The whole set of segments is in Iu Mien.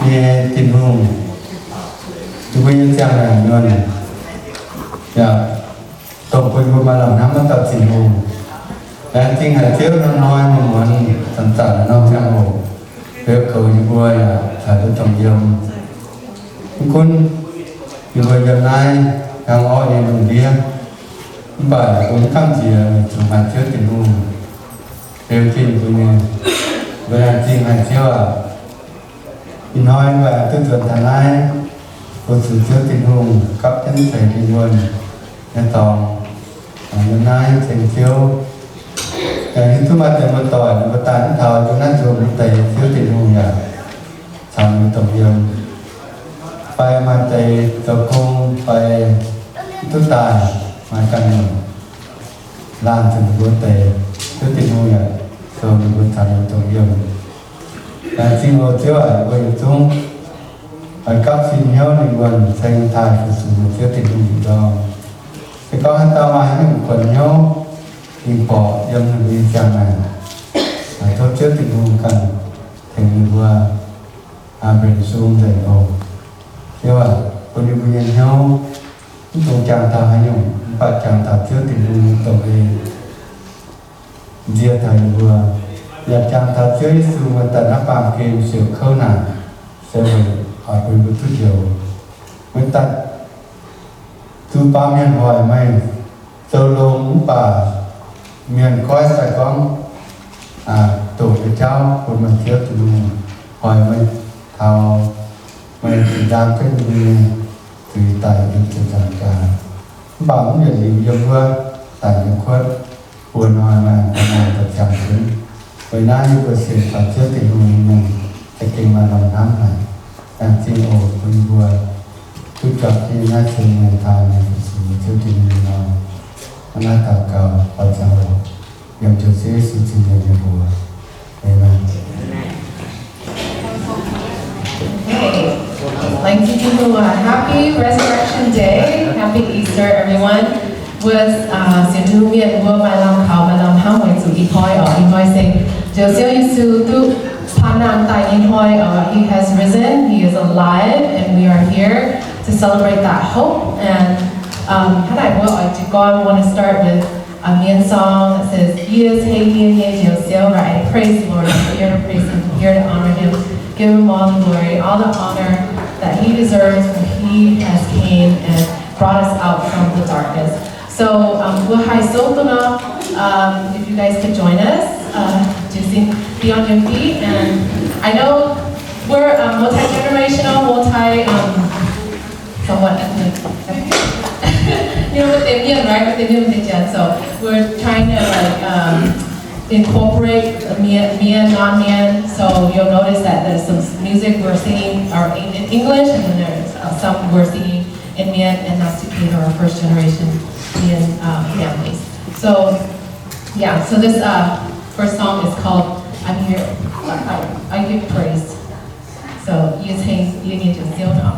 nyei Tin-Hungh, yie mbuo nyei ziangh maengc nyuonh, yaac dongh bun yie mbuo maaih lamh hnamv wuov dauh Tin-Hungh. Laengz zingh haic Ziouv norm hnoi muonz-muonz zanc-zanc norm ziangh hoc beu goux yie mbuo yaac caux duqv dongh yiem. Mv gunv yie mbuo yiem naaiv hnyangx-orqv nyei lungh ndiev, mv baac mbuo mv gamh nziex zuqc maaih Ziouv Tin-Hungh beu zinh mbuo nyei. Mbuo laengz zingh haic Ziouv aac. Ih hnoi mbuo aengx duqv nzuonx taux naaiv, fu-sux Ziouv Tin-Hungh gapv jienv ceix lingh wuonh nyei dorngx, yiem naaiv ceng Ziouv. Yaac hiuv duqv maaih deix muoz-doic ninh mbuo daaih mv taux yiem naaiv nzunc wuov deix, Ziouv Tin-Hungh yaac caux ninh mbuo dongh yiem. Fai maaih deix zoux gong fai mv duqv daaih, maaih ganh nyungc laanh zuqc ninh mbuo deix, Ziouv Tin-Hungh yaac zoux ninh mbuo caux ninh mbuo dongh yiem. Laengz zingh oc Ziouv aac, ninh mbuo yietc zungv oix gapv sin hnyouv lingh wuonh ceng taaih fu-sux Ziouv Tin-Hungh nyei ndorm. Se gorngv haaix dauh maaih haaix nyungc kuonx hnyouv mingh borqc yiem ninh mbuo nyei ziangh maengc, tov Ziouv Tin-Hungh ganh tengx ninh mbuo mbenc sung nzengc oc. Ziouv aac, bun ninh mbuo nyei hnyouv mv dungx jangx taux haaix nyungc, mv baac jangx taux Ziouv Tin-Hungh nyei doz-leiz nzie taux ninh mbuo, yaac jangx taux Ziouv Yesu meih daaih naaiv baamh gen siouc kouv naanc, se weic oix bun mbuo duqv njoux. Meih daaih zuqc baamh mienh hoic meih, zoux longx mv baac mienh goiv daaih gorngv doqc nyei jauv bun meih, Ziouv Tin-Hungh, hoic meih taux meih zinh ndaam jienv nyei zuiz daic yiem ziepc nzaangc jaax. Mv baac mv yietc liuz yiem wuov daic nyei kuotv, buo hnoi meih aengx daaih nangh daaih ziangh jienv. Weic naaiv yie mbuo sienx taux Ziouv Tin-Hungh nyei mienh za'gengh maaih lamh hnamv haic. Laengz zingh oc bun yie mbuo duqv juangc jienv naaiv cien mienh taaih mienh fu-sux Ziouv Tin-Hungh nyei nor. Hnangv naaiv daux gaux oix ziangh hoc yiem Ziouv Yesu Tin-Hungh nyei mbuox. Amen. Laengz zingh Tin-Hungh, uh, happy Resurrection Day, happy Easter, everyone. Wuov, uh, sienx Tin-Hungh mienh mbuo maaih lamh kaux maaih lamh hnamv weic zuqc ih hnoi oc, ih hnoi se Ziouv Yesu duqv paan naamh daic nyei hnoi oc, He has risen, He is alive, and we are here to celebrate that hope. And, um, hnangv naaic mbuo oix jiez gorn, want to start with a Mien song that says, Yie se Mien nyei Njoux Ziouv, right? Praise the Lord. I'm here to praise Him, here to honor Him, give Him all the glory, all the honor that He deserves, for He has came and brought us out from the darkness. So, um, mbuo haih souv duqv nor, um, if you guys could join us, uh, just be on your feet. And I know we're, um, multi-generational, multi, um, somewhat ethnic. You know, with the Indian, right? With the Indian religion. So we're trying to, like, um, incorporate Mien, Mien, non-Mien. So you'll notice that there's some music we're singing are in, in English, and then there's, uh, some we're singing in Mien, and that's to cater our first generation Mien, uh, families. So, yeah, so this, uh, first song is called I'm Here, I, I Give Praise. So, yie ceng yie nyei Njoux Ziouv nor.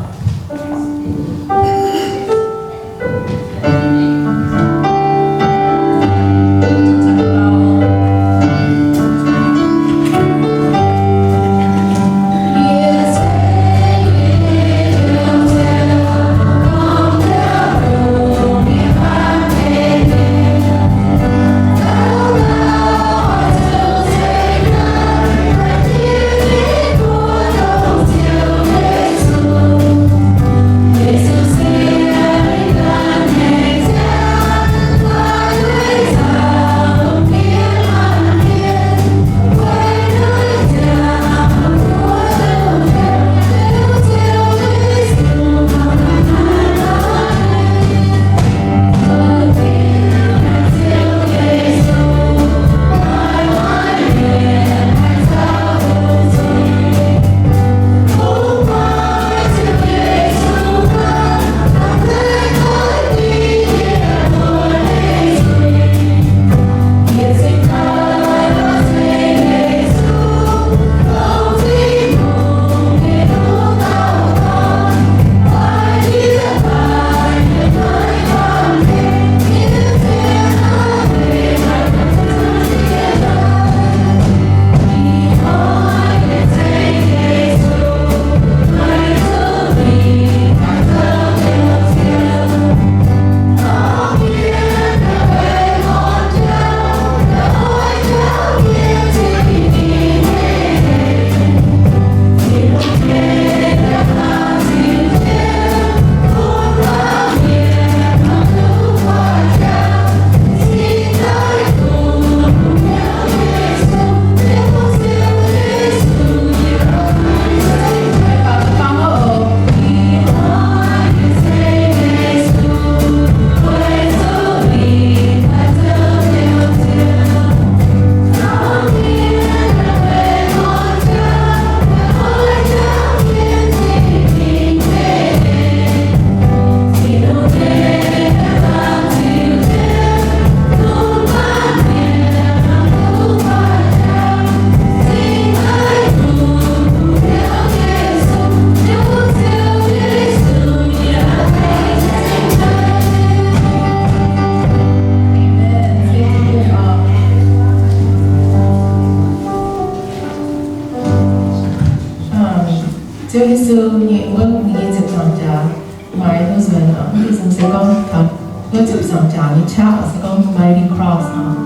Ziouv Yesu nyei wuov ninh nyei ziepc nzaangc jaax maaiz duqv nzuonx oc. Wuov se gorngv taux wuov ziepc nzaangc jaax nyei qaqv se gorngv Mighty Cross oc.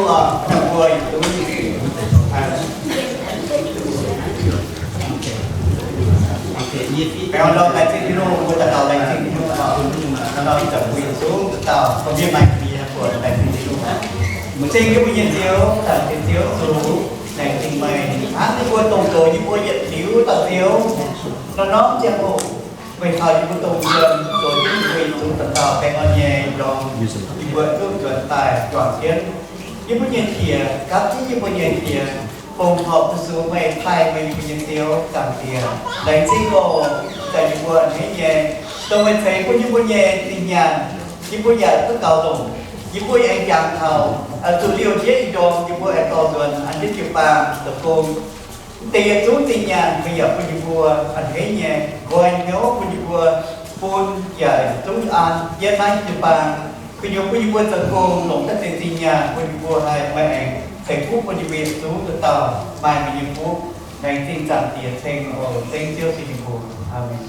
Mbuo yietc zungv, laengz zingh Tin-Hungh, mbuo daux gaux laengz zingh Tin-Hungh, hnangv nor ih zanc mbuo yietc zungv daux gaux, mbuo mienh maaih die buonc laengz zingh Tin-Hungh. M'zing yie mbuo nyei Ziouv, dangc Ziouv Yesu, laengz zingh meih hnangv yie mbuo dongh zoux yie mbuo yietc liuz dauh Ziouv. Norm-norm ziangh hoc meih caux yie mbuo dongh nzuonx zoux jienv yie mbuo yietc zungv dauh dauh baengh orn nyei ndorm, yie mbuo duqv nzuonx daaih juangc jienv. Yie mbuo nyei qiex, gapv jienv yie mbuo nyei qiex, fongc horc fu-sux meih, taaih meih, yie mbuo nyei Ziouv, Zaangc Diex. Laengz zingh oc, zanc yie mbuo a'hneiv nyei, dongh meih ceix bun yie mbuo nyei zinh nyaanh, yie mbuo yaac duqv gaux longc. Yie mbuo aengx jangx taux zuqc liouh ndiev ih ndorm, yie mbuo aengx dorh nzuonx an jienv jiu-baang zoux gong. Mv deix yietc zungv zinh nyaanh meih yaac bun yie mbuo a'hneiv nyei, nqoi hnyouv bun yie mbuo, bun yaac zungv an jienv naaiv jiu-baang. Gu'nyuoz bun yie mbuo zoux gong longc daaih deix zinh nyaanh bun yie mbuo haih meih aengx ceix fuqv bun yie mbuo yietc zungv dauh dauh maaih meih nyei fuqv. Laengz zingh Zaangc Diex ceng oc, ceng Ziouv Yesu nyei mbuox. Aamen.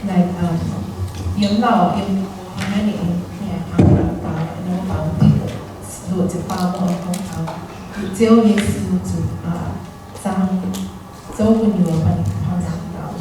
Naaic, yiem lauh yiem naaiv ninh aengx daux, ninh mbuo baaux diuc, luoqc ziepc faam mbuo gorngv taux Ziouv Yesu zuqc zaang zouv gu'nyuoz bun ninh hnangv naaic daux.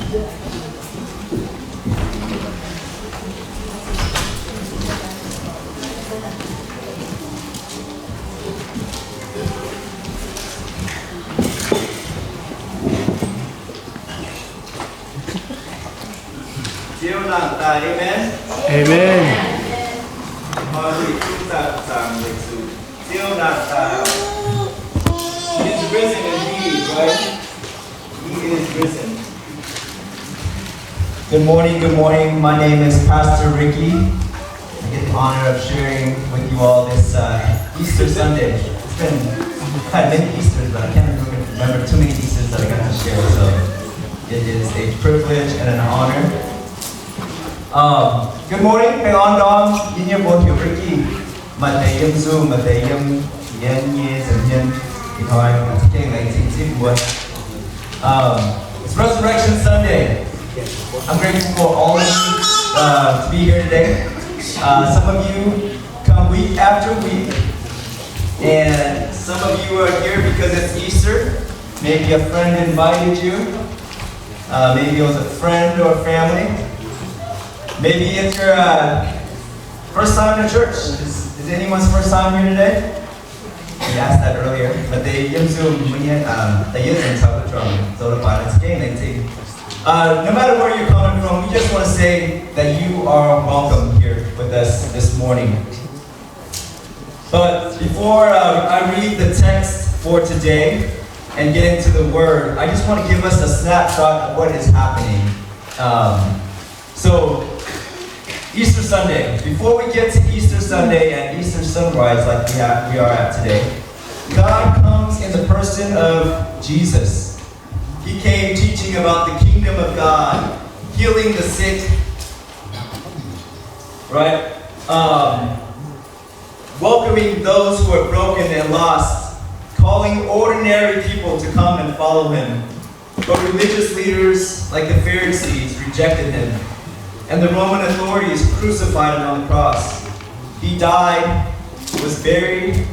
Ziouv nangh daaih, amen. Amen. Hnoi-hnoi mbuo yietc zungv daaih zaangc weic zuqc Ziouv nangh daaih. He's risen indeed, right? He is risen. Good morning, good morning. My name is Pastor Ricky. I get the honor of sharing with you all this uh, Easter Sunday. It's been, I've had many Easters, but I can't remember, remember too many Easters that I got to share. So it is a privilege and an honor. Um, good morning, baengh orn ndorm. Yie nyei mbuox heuc Ricky. Maaih deix yiem Zoom, maaih deix yiem yie nyei nza'hmien. Ih hnoi za'gengh laengz zingh zipv mbuo. Um, it's Resurrection Sunday. I'm grateful for all of you uh, to be here today. Uh, some of you come week after week, and some of you are here because it's Easter. Maybe a friend invited you. Uh, maybe it was a friend or family. Maybe it's your uh, first time to church. Is, is anyone's first time here today? We asked that earlier, but they yiem Zoom, we had, um, they yiem Zoom, so it's okay. Uh, no matter where you're coming from, we just want to say that you are welcome here with us this morning. But before uh, I read the text for today and get into the word, I just want to give us a snapshot of what is happening. Um, so, Easter Sunday, before we get to Easter Sunday and Easter sunrise like we, have, we are at today, God comes in the person of Jesus. He came teaching about the kingdom of God, healing the sick, right? Um, welcoming those who are broken and lost, calling ordinary people to come and follow him. But religious leaders, like the Pharisees, rejected him, and the Roman authorities crucified him on the cross. He died, was buried,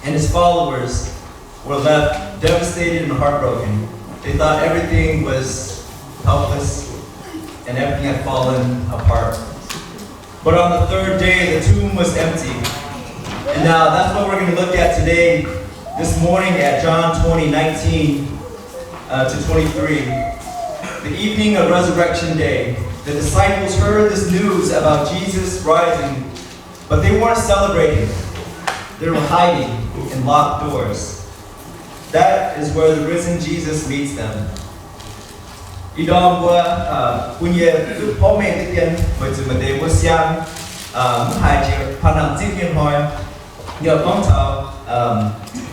and his followers were left devastated and heartbroken. They thought everything was helpless and everything had fallen apart. But on the third day, the tomb was empty. And now that's what we're going to look at today, this morning at John twenty, nineteen uh, to twenty-three. The evening of Resurrection Day, the disciples heard this news about Jesus rising, but they weren't celebrating. They were hiding in locked doors. That is where the risen Jesus meets them. Ih ndorm mbuo bun yie duqv porv mengh deix dien, weic zuqc maaih deix mbuo siang mv haiz jiex paan nangh zipv nyei hnoi, yaac gorngv taux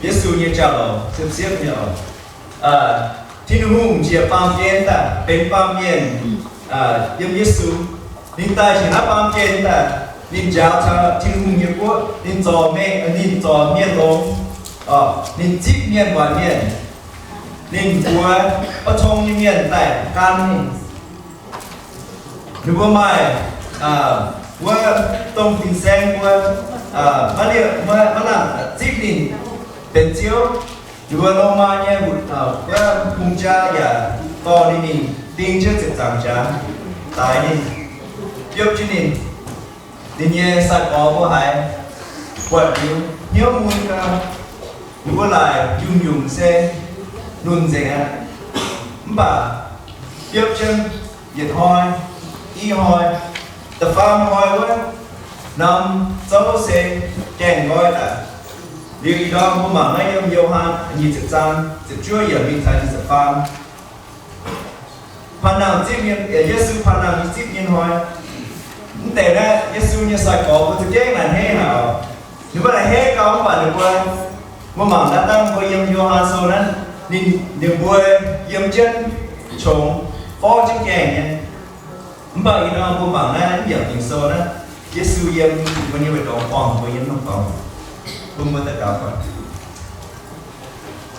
Yesu nyei jauv-louc siepv-siepv nyei oc. Tin-Hungh njiec baamh gen daaih benx baamh mienh yiem Yesu. Ninh daaih njiec naaiv baamh gen daaih, ninh njaaux taux Tin-Hungh nyei guoqv, ninh zorc mengh, ninh zorc mienh longx, ninh zipv mienh waaic mienh, ninh mbuox ba'tong nyei mienh daaih gan ninh. Ninh mbuo maaih wuov domh fin-saeng mbuo maiv lamh zipv ninh benx ziouv. Ninh mbuo Lomaa nyei wuov hungh jaa yaac dorh ninh mingh ding jienv ziepc nzaangc jaax, daix ninh, biopv jienv ninh. Ninh nyei sai-gorx mbuo haiz buatc liuz hnyouv mun gau. Ninh mbuo laaic nyungc-nyungc se lunc nzengc aqv. Mv baac biopv jienv yietc hnoi, i hnoi, da'faam hnoi wuov, norm zouv se gaengh nqoi daaih. Liuz ih ndorm mbuo mangc naaiv yiem Yo^han nyic ziepc zaang ziepc juov yiemc mingh taux nyic ziepc faam. Paan nangh zipv nyei, Yesu paan nangh zipv nyei hnoi. Mv deix naaiv Yesu nyei sai-gorx mbuo za'gengh laaic hneiv haic. Ninh mbuo laaic hneiv gau mv baac ninh mbuo, mbuo mangc naaiv dangh mbuo yiem Yo^han sou naaiv, ninh, ninh mbuo yiem jienv qongx, forv jienv gaengh nyei. Mv baac ih ndorm mbuo mangc naaiv yiemc Ging-Sou naaiv, Yesu yiem ninh mbuo nyei weic dorngx, buangh mbuo yiem norm dorngx. Bun mbuo daux gaux oc.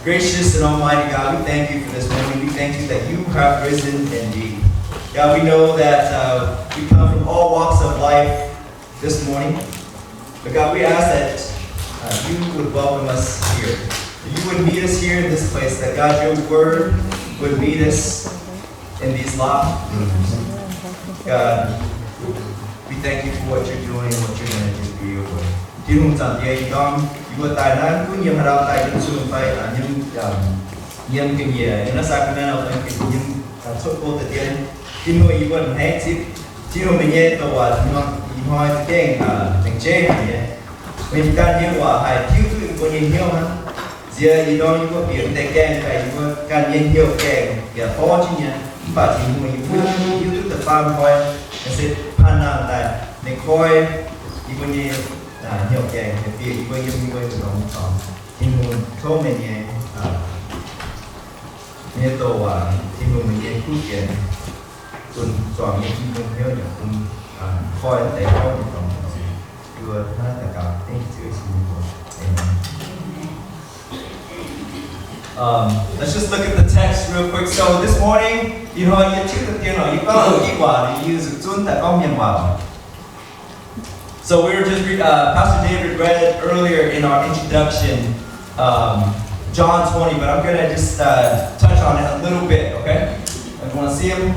Gracious and Almighty God, we thank you for this morning. We thank you that you have risen indeed. God, we know that uh, we come from all walks of life this morning. But God, we ask that uh, you would welcome us here. That you would meet us here in this place. That God, your word would lead us in these locked rooms. God, we thank you for what you're doing and what you're going to do for your word. Tin-Hungh, zaangc Diex, ih ndorm yie mbuo daaih naaiv, gunv yiem haaix dauh daaih yiem zunh fai yiem, yiem ga'nyiec, yiem naaiv sacramental fai yiem cuotv go deix dien, Tin-Hungh, yie mbuo a'hneiv zipv Tin-Hungh meih nyei douc waac ih hnoi za'gengh lengc jeiv haic nyei. Meih ganh nyei waac haih tiuv duqv yie mbuo nyei hnyouv hnangv. Nziex ih ndorm yie mbuo bieqc deix gaengh daaih, yie mbuo ganh nyei hnyouv gaengh yaac forv jienv nyei. Mv baac Tin-Hungh, yie mbuo hiuv duqv da'faam koi, naaiv se panh nangh daaih ninh koi yie mbuo nyei hnyouv gaengh, bieqc yie mbuo yiem yie mbuo nyei dorngx dorngx. Tin-Hungh, tov meih nyei, meih nyei douc waac, Tin-Hungh meih nyei kuv fienx, bun zuangx nyei Tin-Hungh hnyouv yaac bun koi deix hnyouv nyei dorngx dorngx. Yie mbuo hnangv naaiv daux gaux dengv Ziouv Yesu nyei mbuox. Amen. Um, let's just look at the text real quick. So this morning, ih hnoi yie tiuv deix dien oc, yie gorngv Iu-Mienh waac, yie zuqc zunv daaih gorngv Mienh waac. So we were just, re- uh, Pastor David read earlier in our introduction, um, John twenty, but I'm gonna just, uh, touch on it a little bit, okay? Everyone see him?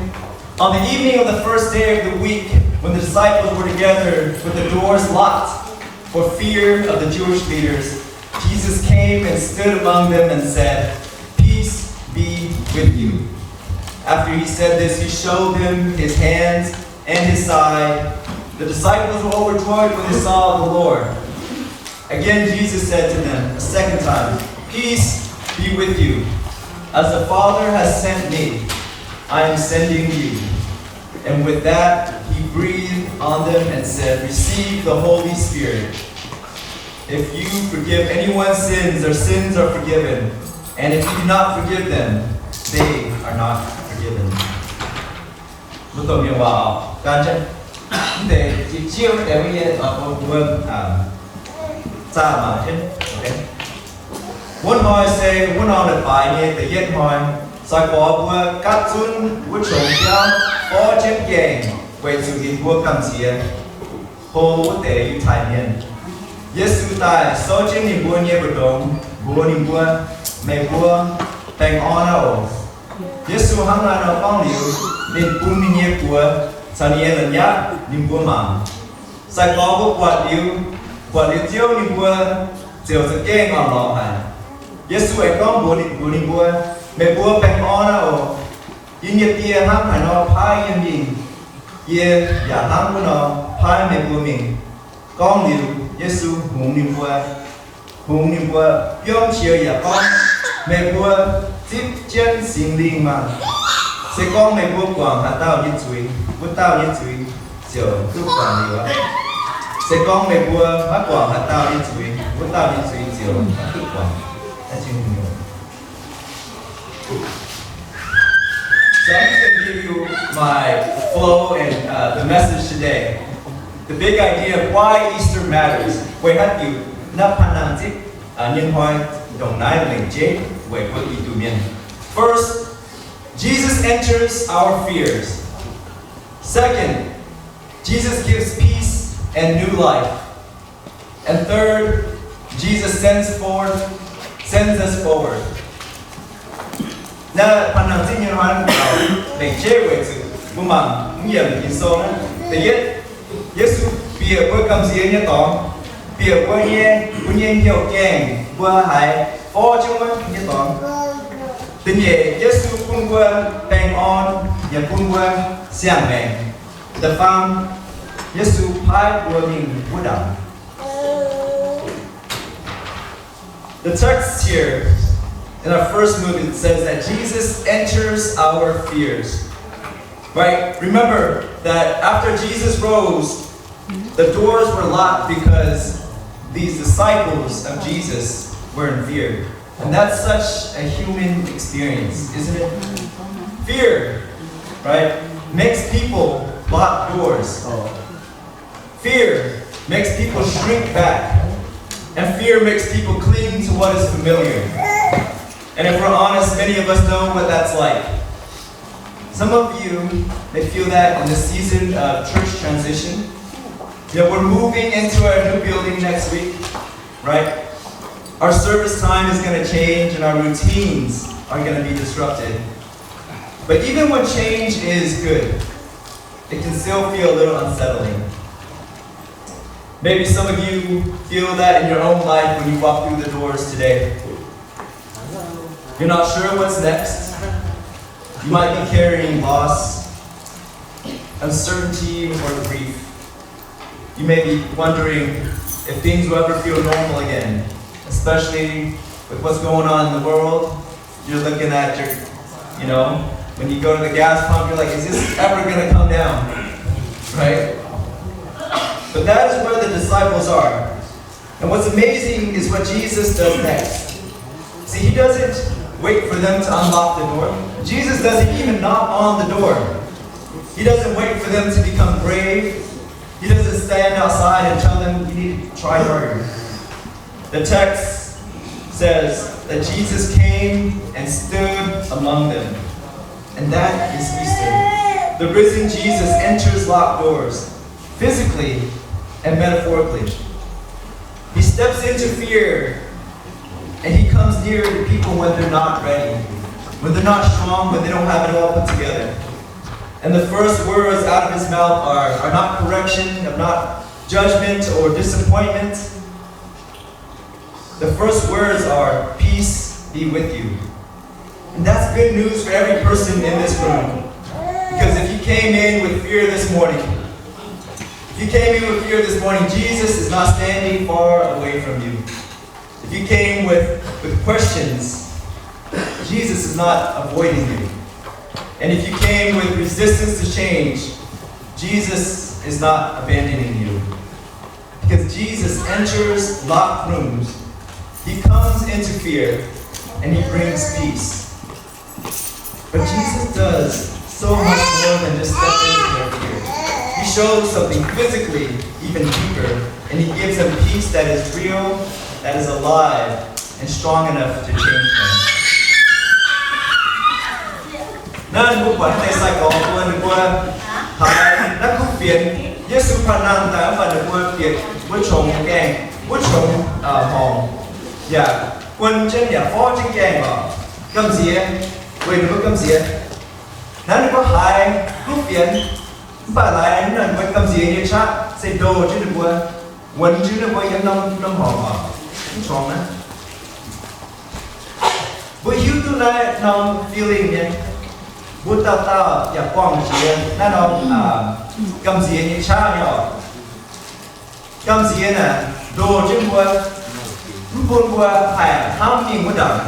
On the evening of the first day of the week, when the disciples were together with the doors locked for fear of the Jewish leaders, Jesus came and stood among them and said, "Peace be with you." After he said this, he showed them his hands and his side. The disciples were overjoyed when they saw the Lord. Again, Jesus said to them a second time, "Peace be with you. As the Father has sent me, I am sending you." And with that, he breathed on them and said, "Receive the Holy Spirit. If you forgive anyone's sins, their sins are forgiven. And if you do not forgive them, they are not forgiven." Mbuo doqc Mienh waac gan jienv. Mv deix jiex jienv deix mbuo nyei, mbuo zaah mangc jienv. Wuov hnoi se wuov norm leiz-baaix nyei da'yietv hnoi. Sai-gorx mbuo gapv zunv wuov qongx biauv forv jienv gaengh weic zuqc ninh mbuo gamh nziex hlo wuov deix Yiutai Mienh. Yesu daaih souv jienv ninh mbuo nyei mbu'ndongx mbuox ninh mbuo, "Meih mbuo baengh orn aqv oc." Yesu hnangv naaiv nor gorngv liuz, ninh bun ninh nyei buoz caux ninh nyei la'nyapv ninh mbuo mangc. Sai-gorx mbuo buatc liuz, buatc liuz Ziouv, ninh mbuo ziouc za'gengh orn-lorqc haic. Yesu aengx gorngv mbuox ninh, mbuox ninh mbuo, "Meih mbuo baengh orn aqv oc. Yie nyei Die hnangv haaix nor paaiv yie mingh, yie yaac hnangv wuov nor paaiv meih mbuo mingh." Gorngv liuz, Yesu hungx ninh mbuo, hungx ninh mbuo biomv qiex yaac gorngv, "Meih mbuo zipv jienv Singx Lingh maah! Se gorngv meih mbuo guangc haaix dauh nyei zuiz, wuov dauh nyei zuiz ziouc duqv guangc liuz aqv. Se gorngv meih mbuo maiv guangc haaix dauh nyei zuiz, wuov dauh nyei zuiz ziouc maiv duqv guangc." So I'm just going to give you my flow and, uh, the message today. The big idea of why Easter matters. Weic haaix diuc naaiv panh nangh zipv, uh, nyei hnoi ndongc naaiv lengc jeiv weic mbuo Giduc mienh. First, Jesus enters our fears. Second, Jesus gives peace and new life. And third, Jesus sends forth, sends us forward. Naaiv panh nangh zipv nyei hnoi lengc jeiv weic zuqc mbuo mangc mv yiemc Ging-Sou naaiv. Da'yietv, Yesu bieqc mbuo gamh nziex nyei dorngx, bieqc mbuo nyei, mbuo nyei hnyouv gaengh mbuo haiz forv jienv wuov nyei dorngx. Da'nyeic, Yesu bun mbuo baengh orn yaac bun mbuo siang-maengc. Da'faam, Yesu paaiv mbuo mingh wuov ndaangc. The text here in our first movement says that Jesus enters our fears. Right? Remember that after Jesus rose, the doors were locked because these disciples of Jesus were in fear. And that's such a human experience, isn't it? Fear, right, makes people lock doors. Fear makes people shrink back. And fear makes people cling to what is familiar. And if we're honest, many of us know what that's like. Some of you may feel that in this season of church transition. You know, we're moving into our new building next week, right? Our service time is gonna change and our routines are gonna be disrupted. But even when change is good, it can still feel a little unsettling. Maybe some of you feel that in your own life when you walk through the doors today. You're not sure what's next. You might be carrying loss, uncertainty, or grief. You may be wondering if things will ever feel normal again, especially with what's going on in the world. You're looking at your, you know, when you go to the gas pump, you're like, is this ever going to come down? Right? But that is where the disciples are. And what's amazing is what Jesus does next. See, he doesn't wait for them to unlock the door. Jesus doesn't even knock on the door. He doesn't wait for them to become brave. He doesn't stand outside and tell them, you need to try harder. The text says that Jesus came and stood among them. And that is Easter. The risen Jesus enters locked doors, physically and metaphorically. He steps into fear, and he comes near to people when they're not ready, when they're not strong, when they don't have it all put together. And the first words out of his mouth are, are not correction, are not judgment or disappointment. The first words are, peace be with you. And that's good news for every person in this room. Because if you came in with fear this morning, if you came in with fear this morning, Jesus is not standing far away from you. If you came with, with questions, Jesus is not avoiding you. And if you came with resistance to change, Jesus is not abandoning you. Because Jesus enters locked rooms, he comes into fear, and he brings peace. But Jesus does so much more than just step into their fear. He shows something physically even deeper, and he gives them peace that is real, that is alive, and strong enough to change them. Naaiv mbuo buatc deix sai-gorx mbuo, ninh mbuo haiz naaiv kuv fienx, Yesu panh nangh daaih, mv baac ninh mbuo bieqc wuov qongx gaengh, wuov qongx horngc, yaac guon jienv yaac forv jienv gaengh oc. Gamh nziex, weic ninh mbuo gamh nziex. Naaiv ninh mbuo haiz kuv fienx, mv baac laaix ninh mbuo gamh nziex nyei qaqv se ndoh jienv ninh mbuo, wuonx jienv ninh mbuo yiem norm, norm horngc oc, wuov qongx naaiv. Mbuo hiuv duqv naaiv norm feeling nyei. Mbuo dauh dauh yaac buangh jiex naaiv norm gamh nziex nyei qaqv nyei oc. Gamh nziex naaic ndoh jienv mbuo, mv bun mbuo haih hnamv mingh wuov ndaangc.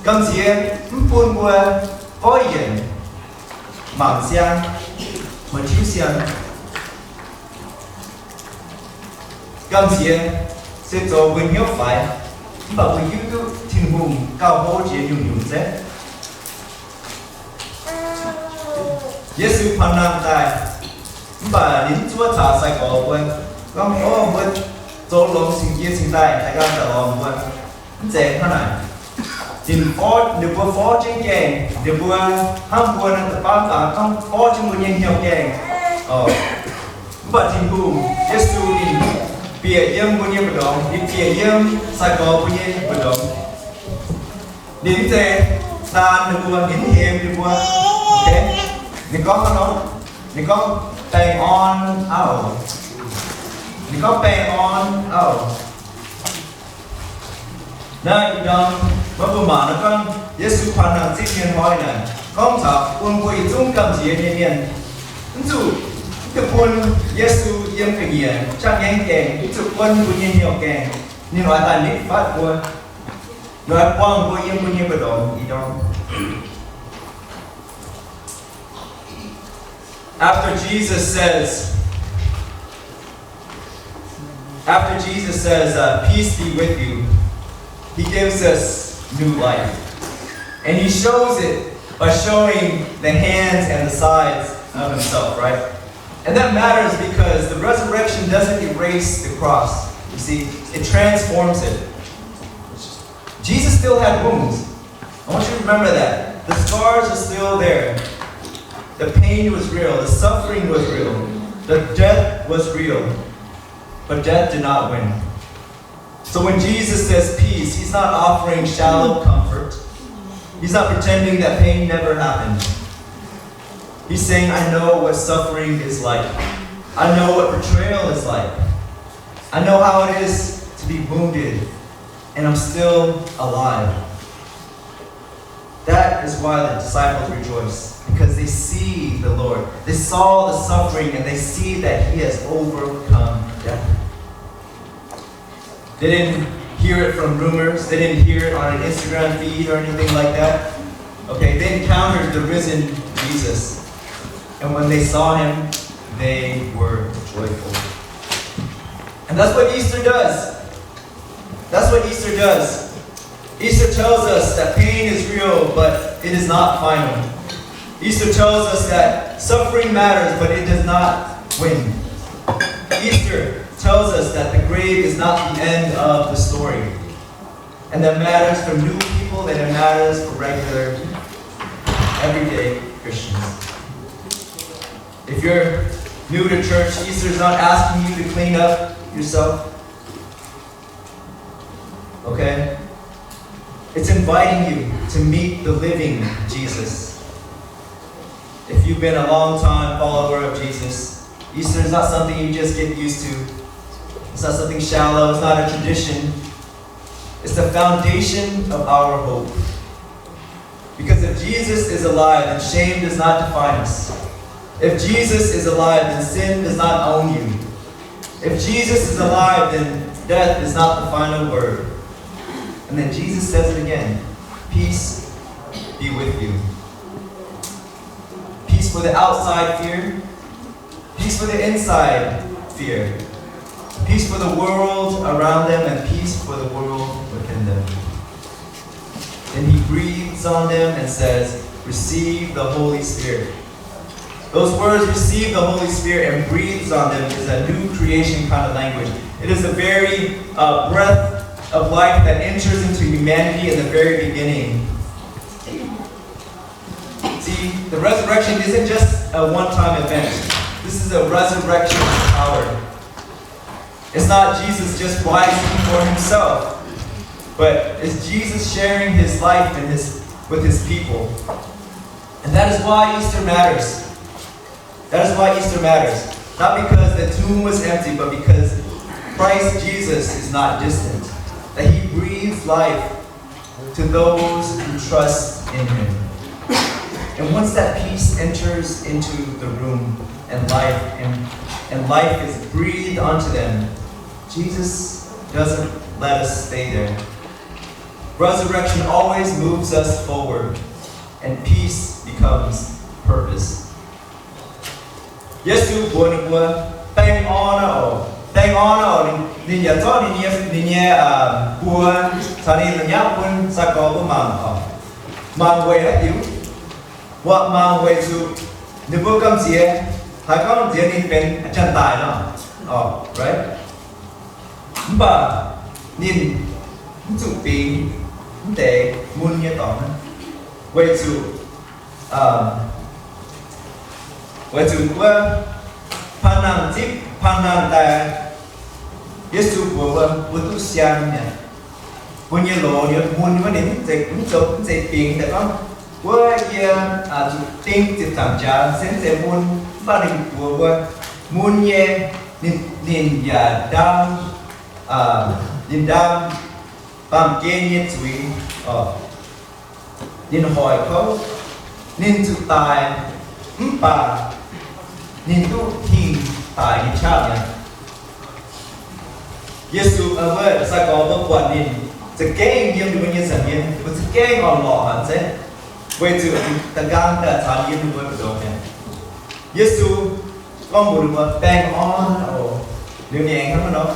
Gamh nziex mv bun mbuo gorngv yienc, mangc siang, maiv tiuv siang. Gamh nziex se zoux mbuo hnyouv faix, mv baac mbuo hiuv duqv Tin-Hungh gauh hlo jiex nyungc-nyungc zeiv. Yesu panh nangh daaih, mv baac ninh mv zuov taux sai-gorx mbuo, gorngv, o, mbuo zoux longx cingx jiez cingx daaih, haih gan daaih lorz mbuo. Mv zeiz hnangv naaic. Ninh forv, ninh mbuo forv jienv gaengh, ninh mbuo hnamv mbuo naaiv da'faam daaih gorngv forv jienv mbuo nyei hnyouv gaengh. Mv baac Tin-Hungh, Yesu ninh bieqc yiem mbuo nyei mbu'ndongx, ninh bieqc yiem sai-gorx mbuo nyei mbu'ndongx. Ninh mv zeiz taan ninh mbuo, ninh mv hemx ninh mbuo. Ninh gorngv hnangv nor, ninh gorngv, baengh orn auv. Ninh gorngv, baengh orn auv. Naaiv ih ndorm wuov mbuo mangc naaiv gorngv Yesu panh nangh zipv mienh hnoi naaic, gorngv taux bun mbuo yietc zungv gamh nziex nyei mienh, mv zuqc, mv zuqc bun Yesu yiem ga'nyiec qaqv ngaengv gaengh, mv zuqc guon mbuo nyei hnyouv gaengh. Ninh oix daaih nitv fatv mbuo, ninh oix buangh mbuo yiem mbuo nyei mbu'ndongx ih ndorm. After Jesus says, after Jesus says, uh, peace be with you, he gives us new life. And he shows it by showing the hands and the sides of himself, right? And that matters because the resurrection doesn't erase the cross. You see, it transforms it. Jesus still had wounds. I want you to remember that. The scars are still there. The pain was real. The suffering was real. The death was real. But death did not win. So when Jesus says peace, he's not offering shallow comfort. He's not pretending that pain never happened. He's saying, I know what suffering is like. I know what betrayal is like. I know how it is to be wounded, and I'm still alive. That is why the disciples rejoice, because they see the Lord. They saw the suffering and they see that he has overcome death. They didn't hear it from rumors. They didn't hear it on an Instagram feed or anything like that. Okay, they encountered the risen Jesus. And when they saw him, they were joyful. And that's what Easter does. That's what Easter does. Easter tells us that pain is real, but it is not final. Easter tells us that suffering matters, but it does not win. Easter tells us that the grave is not the end of the story. And that matters for new people and it matters for regular, everyday Christians. If you're new to church, Easter is not asking you to clean up yourself. Okay? It's inviting you to meet the living Jesus. If you've been a long time follower of Jesus, Easter is not something you just get used to. It's not something shallow. It's not a tradition. It's the foundation of our hope. Because if Jesus is alive, then shame does not define us. If Jesus is alive, then sin does not own you. If Jesus is alive, then death is not the final word. And then Jesus says it again, peace be with you. Peace for the outside fear, peace for the inside fear, peace for the world around them, and peace for the world within them. Then he breathes on them and says, receive the Holy Spirit. Those words, receive the Holy Spirit and breathes on them, is a new creation kind of language. It is the very uh, breath of life that enters into humanity in the very beginning. See, the resurrection isn't just a one time event, this is a resurrection of power. It's not Jesus just rising for himself, but it's Jesus sharing his life and his, with his people. And that is why Easter matters. That is why Easter matters. Not because the tomb was empty, but because Christ Jesus is not distant, that he breathes life to those who trust in him. And once that peace enters into the room and life and, and life is breathed onto them, Jesus doesn't let us stay there. Resurrection always moves us forward, and peace becomes purpose. Yesu mbuox ninh mbuo, baengh orn oc, baengh orn oc. Ninh yaac zorqv ninh nyei, ninh nyei mbuox caux ninh la'nyauv bun sai-gorx mbuo mangc oc. Mangc weic haaix diuc? Mbuo mangc weic zuqc ninh mbuo gamh nziex, haiz gorngv nziex ninh benx janx-daic nor, right? Mv baac ninh mv zuqc bingx mv deix mun nyei dorngx hnangv, weic zuqc, weic zuqc wuov panh nangh zipv panh nangh daaih, Yesu mbuox mbuo, mbuo duqv siang mi'aqv. Mbuo nyei loz nyei mun wuov ninh mv zeiz, mv zeiz bingx daaih gorngv, wuov yie zuqc ding ziepc nzaangc jaax se mv zeiz mun, mv baac ninh mbuox mbuo, mun nyei, ninh, ninh yaac ndaam, ninh ndaam baamh gen nyei zuiz, ninh hoic kouv, ninh zuqc daic, mv baac ninh duqv hingh daic nyei qaqv mi'aqv. Yesu, wuov sai-gorx mbuo buatc ninh za'gengh yiem ninh mbuo nyei nza'hmien, ninh mbuo za'gengh orn-lorqc haic zeiv, weic zuqc da'nqaang daaih caux yiem ninh mbuo mbu'ndongx mi'aqv. Yesu gorngv mbuox ninh mbuo, baengh orn oc. Liuz ninh aengx hnangv nor,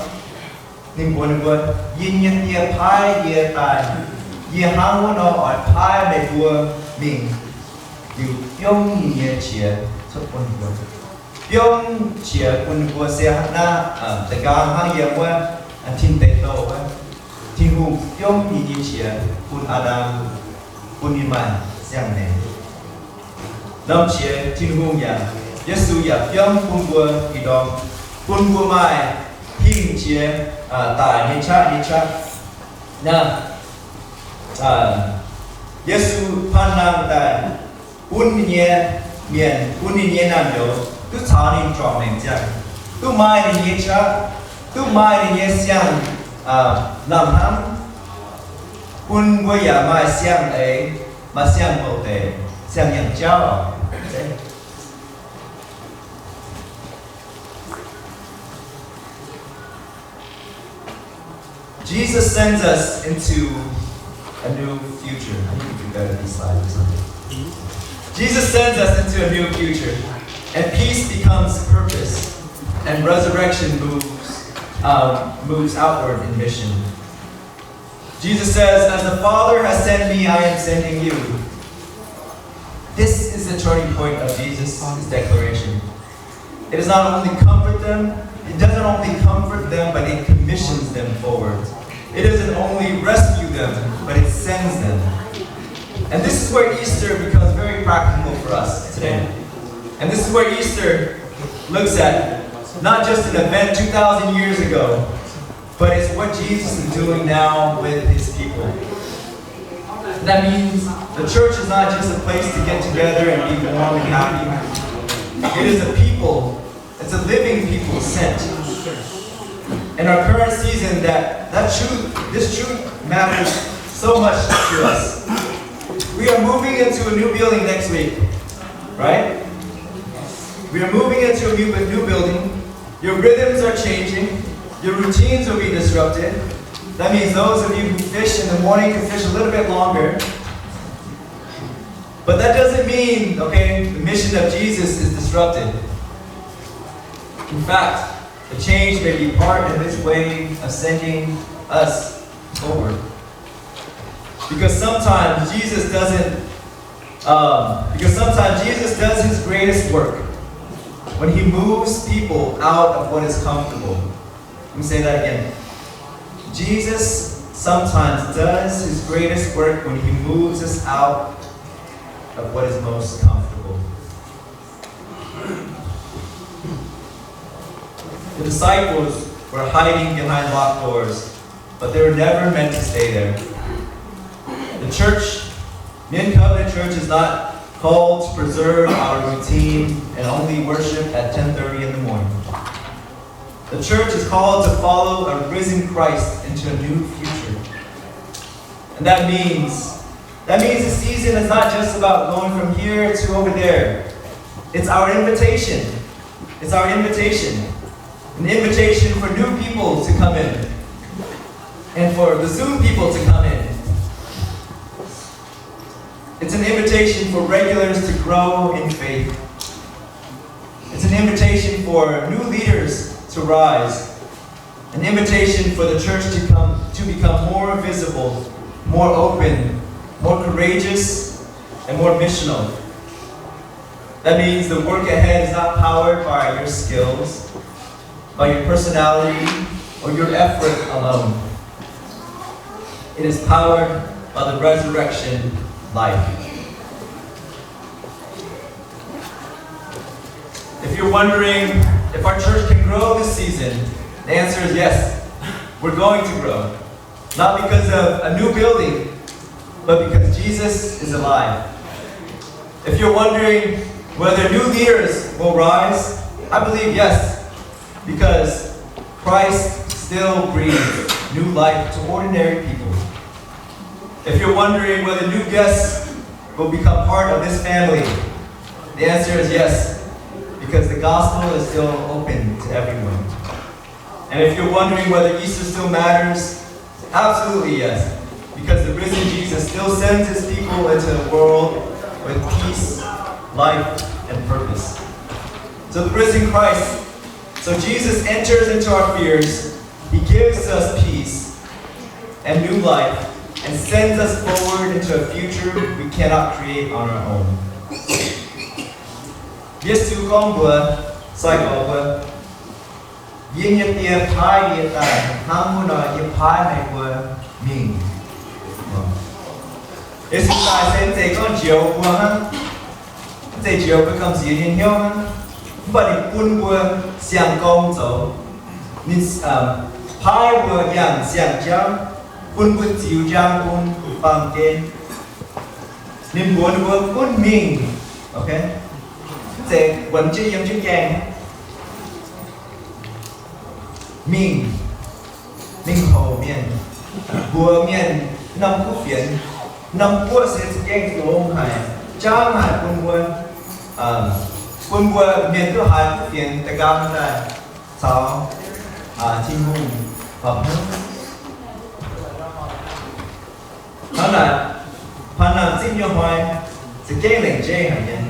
ninh mbuox ninh mbuo, yie nyei Die paaiv yie daaih. Yie hnangv wuov nor oix paaiv meih mbuo mingh liuz biomv ninh nyei qiex cuotv bun ninh mbuo. Biomv qiex bun ninh mbuo se naaiv, da'nqaang hnangv yiem wuov Tin Deic Douh wuov, Tin-Hungh biomv ninh nyei qiex bun Aa^ndam, bun ninh maaih siang-maengc. Norm qiex Tin-Hungh yaac, Yesu yaac biomv bun mbuo ih ndorm, bun mbuo maaih hingh qiex daic nyei qaqv nyei qaqv. Naaiv, Yesu panh nangh daaih bun ninh nyei mienh, bun ninh nyei naamh nyouz duqv caux ninh juangc maengc ziangh, duqv maaih ninh nyei qaqv, duqv maaih ninh nyei siang-lamh hnamv, bun mbuo yaac maaih siang-eix, maaih siang-mouc deix, siang-yangh jauv. Jesus sends us into a new future. I need to do better with these slides or something. Jesus sends us into a new future, and peace becomes purpose, and resurrection moves, um, moves outward in mission. Jesus says, "As the Father has sent me, I am sending you." This is the turning point of Jesus' declaration. It does not only comfort them, it doesn't only comfort them, but it commissions them forward. It doesn't only rescue them, but it sends them. And this is where Easter becomes very practical for us today. And this is where Easter looks at not just an event two thousand years ago, but it's what Jesus is doing now with his people. That means the church is not just a place to get together and be warm and happy. It is a people, it's a living people sent. In our current season, that, that truth, this truth matters so much to us. We are moving into a new building next week, right? We are moving into a new, a new building. Your rhythms are changing. Your routines will be disrupted. That means those of you who fish in the morning can fish a little bit longer. But that doesn't mean, okay, the mission of Jesus is disrupted. In fact, the change may be part of his way of sending us forward. Because sometimes Jesus doesn't, um, because sometimes Jesus does his greatest work when he moves people out of what is comfortable. Let me say that again. Jesus sometimes does his greatest work when he moves us out of what is most comfortable. The disciples were hiding behind locked doors, but they were never meant to stay there. The church, Mien Covenant Church, is not called to preserve our routine and only worship at ten thirty in the morning. The church is called to follow a risen Christ into a new future. And that means, that means the season is not just about going from here to over there. It's our invitation. It's our invitation. An invitation for new people to come in and for the Zoom people to come in. It's an invitation for regulars to grow in faith. It's an invitation for new leaders to rise. An invitation for the church to come, to become more visible, more open, more courageous, and more missional. That means the work ahead is not powered by your skills, by your personality, or your effort alone. It is powered by the resurrection life. If you're wondering if our church can grow this season, the answer is yes. We're going to grow. Not because of a new building, but because Jesus is alive. If you're wondering whether new leaders will rise, I believe yes, because Christ still breathes new life to ordinary people. If you're wondering whether new guests will become part of this family, the answer is yes, because the gospel is still open to everyone. And if you're wondering whether Easter still matters, absolutely yes, because the risen Jesus still sends his people into a world with peace, life, and purpose. So the risen Christ, so Jesus enters into our fears, he gives us peace and new life, and sends us forward into a future we cannot create on our own. Yesu gorngv mbuox sai-gorx mbuo, Yie nyei Die paaiv yie daaih hnangv wuov nor, yie paaiv meih mbuo mingh. Yesu daaih se mv zeiz gorngv njoux mbuo hnangv, mv zeiz njoux mbuo gamh nziex nyei hnyouv hnangv, mv baac ninh bun mbuo siang-gorngv zoux. Ninh paaiv mbuo yangh siang-jauv, bun mbuo ziux njang bun baamh gen. Ninh mbuox ninh mbuo gunv mingh, ok, mv zeiz wuonx jienv yiem jienv gaengh, mingh, mingh houc mienh, mbuox mienh norm kuv fienx, norm guoqv se za'gengh longx haic, jangv haic bun mbuo, bun mbuo mienh duqv haiz kuv fienx da'nqaang daaih caux Tin-Hungh horpc hnyouv. Hnangv naaic, Paan Nangh Zipv nyei hnoi za'gengh lengc jeiv haic nyei.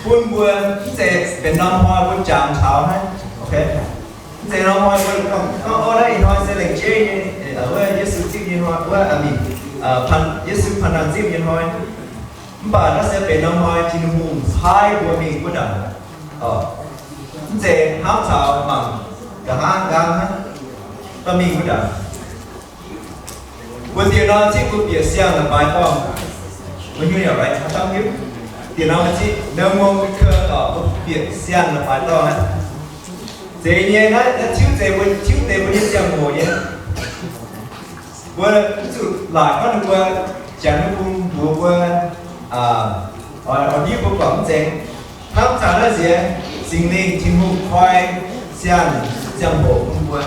Bun mbuo mv zeiz benx norm hnoi mbuo jangx taux hnangv, ok? Mv zeiz norm hnoi mbuo gorngv, o, naaiv ih hnoi se lengc jeiv nyei, wuov Yesu zipv nyei hnoi, wuov, Yesu Paan Nangh Zipv nyei hnoi. Mv baac naaiv se benx norm hnoi Tin-Hungh paaiv mbuo mingh wuov ndaangc. Mv zeiz hnamv taux mangc nqa'haav nqaang hnangv, mingh wuov ndaangc. Mbuo dieh nor zipv mbuo bieqc siang-la'baix dorngh. Mbuo hiuv nyei, right? Dieh nor mbuo zipv Mengh Muonh Kouv dorh mbuo bieqc siang-la'baix dorngh aqv. Zeiz nyei, naaiv tiuv deix mbuo, tiuv deix mbuo nyei ziangh hoc nyei. Mbuo mv zuqc laaic gorngv ninh mbuo janx nyei bung mbuox mbuo, oix hiuv mbuo buatc mv zeiz. Hnamv taux naaiv nziex, Singx Lingh Tin-Hungh koi siang, ziangh hoc bun mbuo,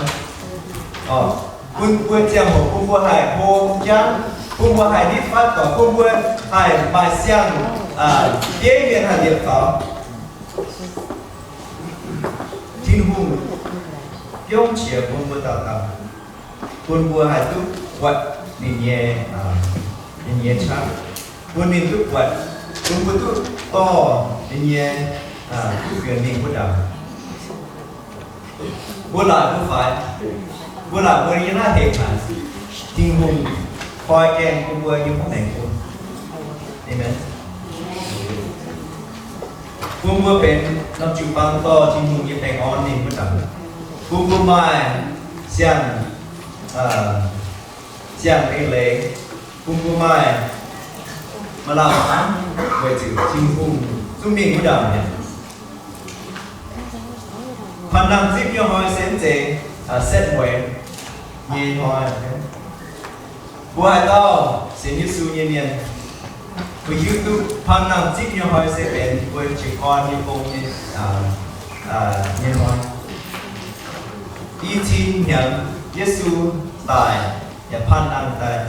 bun mbuo ziangh hoc, bun mbuo haih hlo jangv, bun mbuo haih nitv fatv doic, bun mbuo haih maaih siang, bieiv mienh haih liepc faaux. Tin-Hungh biomv qiex bun mbuo dauh dauh, bun mbuo haih duqv buatc ninh nyei, ninh nyei qaqv, bun ninh duqv buatc, bun mbuo duqv dorh ninh nyei kuv fienx mingh wuov ndaangc. Mbuo laaic mbuo faix, mbuo laaic mbuo nyei naaiv hengx haic, Tin-Hungh koi gaengh bun mbuo nyei hnangv naaic bun. Amen. Bun mbuo benx norm jiu-baang dorh Tin-Hungh nyei baengh orn mingh wuov ndaangc. Bun mbuo maaih siang, siang-eix leiz, bun mbuo maaih maaih lamh hnamv weic zuqc Tin-Hungh zungv mingh wuov ndaangc mi'aqv. Paan Nangh Zipv nyei hnoi se mv zeiz setv mueiz nyei hnoi. Mbuo haaix dauh sienx Yesu nyei mienh, mbuo hiuv duqv Paan Nangh Zipv nyei hnoi se benx mbuo jiez gorn nyei gong nyei, nyei hnoi. I cin hnyangx Yesu daaih yaac Paan Nangh daaih,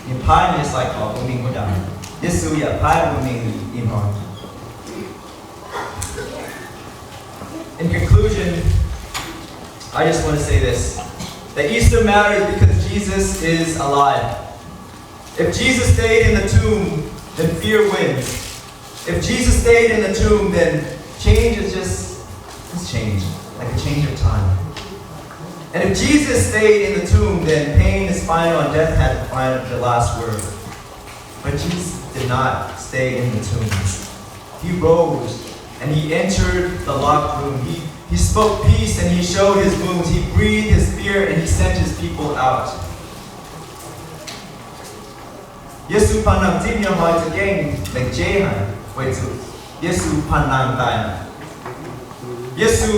ninh paaiv nyei sai-gorx bun mingh wuov ndaangc. Yesu yaac paaiv mbuo mingh ih hnoi. In conclusion, I just want to say this, that Easter matters because Jesus is alive. If Jesus stayed in the tomb, then fear wins. If Jesus stayed in the tomb, then change is just, just change, like a change of time. And if Jesus stayed in the tomb, then pain is final and death had the final, the last word. But Jesus did not stay in the tomb. He rose and he entered the locked room. He, he spoke peace and he showed his wounds. He breathed his spirit and he sent his people out. Yesu Paan Nangh Zipv nyei hnoi za'gengh lengc jeiv haic, weic zuqc Yesu Paan Nangh daaih. Yesu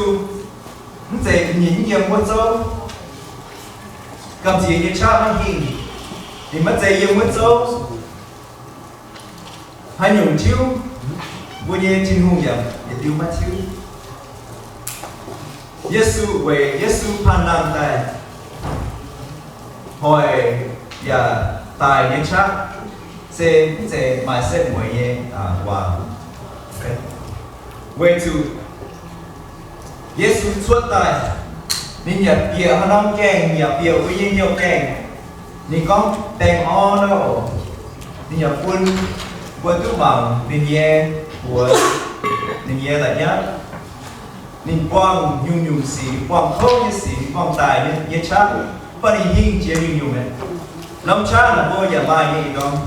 mv zeiz ninh yiem wuov zouv, gamh nziex nyei qaqv maiv hingh. Ninh maiv zeiz yiem wuov zouv. Haaix nyungc tiuv, mbuo nyei Tin-Hungh yaac yietc liuz maiv tiuv. Yesu weic Yesu Paan Nangh daaih hoic yaac daic nyei qaqv se mv zeiz maaih setv mueiz nyei waac. Weic zuqc Yesu cuotv daaih, ninh yaac bieqc haaix norm gaengh, ninh yaac bieqc mbuo nyei hnyouv gaengh. Ninh gorngv baengh orn oc. Ninh yaac bun mbuo duqv mangc ninh nyei buoz, ninh nyei la'nyauv. Ninh buangh nyungc-nyungc sic, ninh buangh kouv nyei sic, ninh buangh daic nyei qaqv, mv baac ninh hingh jiex nyungc-nyungc mi'aqv. Norm qaqv naaic mbuo yaac maaih nyei ih ndorm.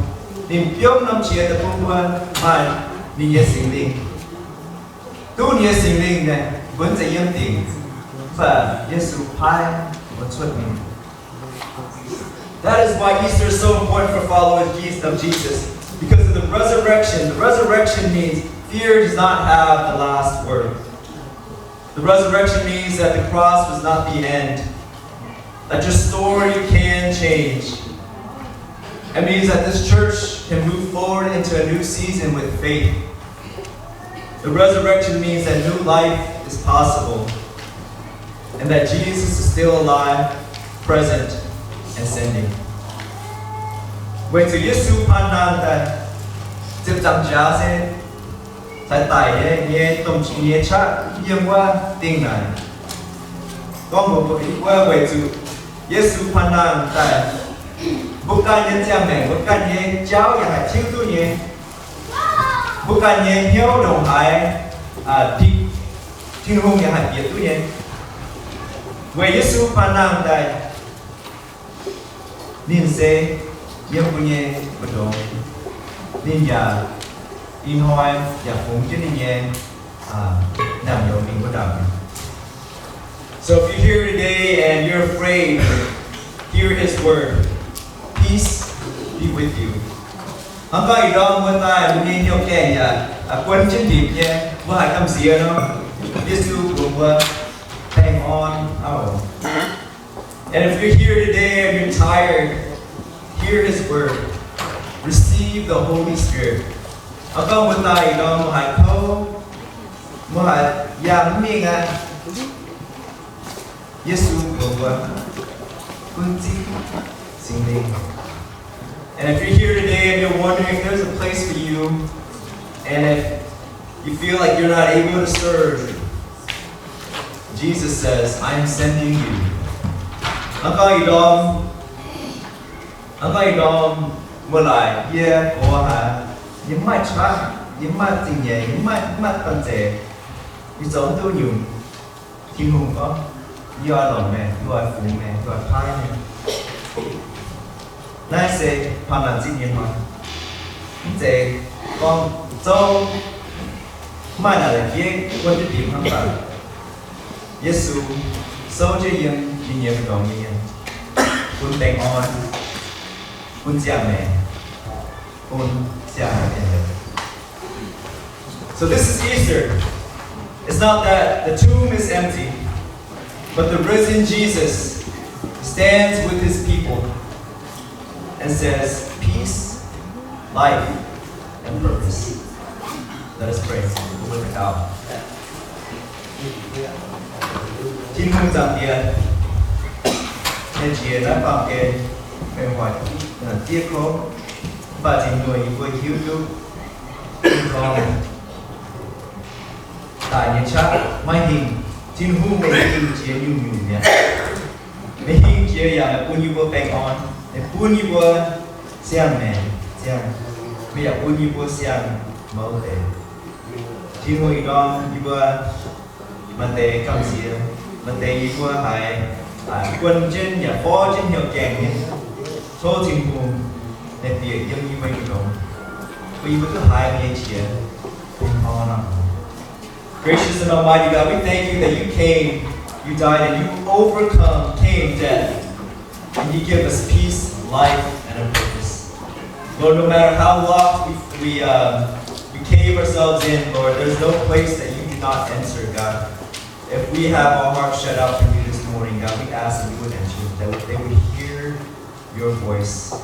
Ninh biomv norm qiex daaih bun mbuo maaih ninh nyei Singx Lingh. Duqv ninh nyei Singx Lingh naaic, mbuo mv zeiz yiem dingc, mv baac Yesu paaiv mbuo cuotv mingh. That is why Easter is so important for followers of Jesus, because of the resurrection. The resurrection means fear does not have the last word. The resurrection means that the cross was not the end, that your story can change. It means that this church can move forward into a new season with faith. The resurrection means that new life is possible and that Jesus is still alive, present, and sending. Weic zuqc Yesu paan nangh daaih, ziepc nzaangc jaax se ceix daic nyei, nyei domh jiex nyei qaqv yiem wuov dingh naaic. Gorngv mbuox mbuo, weic zuqc Yesu paan nangh daaih, mbuo ganh nyei ziangh maengc, mbuo ganh nyei jauv yaac haih tiuv duqv nyei. Mbuo ganh nyei hnyouv ndongc haaix, Tin-Hungh yaac haih bieqc duqv nyei. Weic Yesu paan nangh daaih, ninh se yiem mbuo nyei mbu'ndongx. Ninh yaac ih hnoi yaac fungx jienv ninh nyei naamh nyouz mingh wuov ndaangc. So if you're here today and you're afraid, hear his word. Peace be with you. Hnangv gorngv ih ndorm mbuo daaih, mbuo nyei hnyouv gaengh yaac buonv jienv ndipc nyei, mbuo haiz gamh nziex nor, Yesu mbuox mbuo, baengh orn auv. And if you're here today and you're tired, hear his word. Receive the Holy Spirit. Hnangv gorngv mbuo daaih ih ndorm mbuo haiz kouv, mbuo haiz yangh mv mingh aqv, Yesu mbuox mbuo, gunv zipv Singx Lingh. And if you're here today and you're wondering if there's a place for you, and if you feel like you're not able to serve, Jesus says, I am sending you. Hnangv gorngv ih ndorm, hnangv gorngv ih ndorm mbuo laaic, yie gox haic, yie mv maaih qaqv, yie mv maaih zingh nyeic, yie mv maaih, mv maaih banh zeic, yie zoux mv duqv nyungc. Tin-Hungh gorngv, yie oix longc meih, yie oix fungx meih, yie oix paaiv meih. Naaiv se paan naanc zipv nyei hnoi. Mv zeiz gorngv zouv maaih naaic la'bieiv wuov diuh dimc hnangv baac Yesu souv jienv yiem ninh nyei mbu'ndongx nyei mienh, bun baengh orn, bun ziangh maengc, bun ziangh maengc. So this is Easter. It's not that the tomb is empty, but the risen Jesus stands with his people and says, peace, life, and purpose. Let us pray. Tin-Hungh Zaangc Diex, meih njiec naaiv baamh gen, meih hoic diev kouv, mv baac zinh nyuoqc yie mbuo hiuv duqv, daic nyei qaqv maiv hingh. Tin-Hungh, meih hingh jiex nyungc-nyungc mi'aqv. Meih hingh jiex yaac meih bun yie mbuo baengh orn, meih bun yie mbuo siang-maengc, siang, meih yaac bun yie mbuo siang-mouz deix. Tin-Hungh, ih ndorm yie mbuo maaih deix gamh nziex, maaih deix yie mbuo haiz buonv jienv yaac forv jienv hnyouv gaengh nyei. Tov Tin-Hungh naaic bieqc yiem yie mbuo nyei longx, bun yie mbuo duqv haiz meih nyei qiex. Gracious and Almighty God, we thank you that you came, you died, and you overcome, came death. And you give us peace, life, and a purpose. Lord, no matter how locked we, we, uh, we cave ourselves in, Lord, there's no place that you do not enter, God. If we have our hearts shut out for you this morning, God, we ask that you would enter, that they would hear your voice.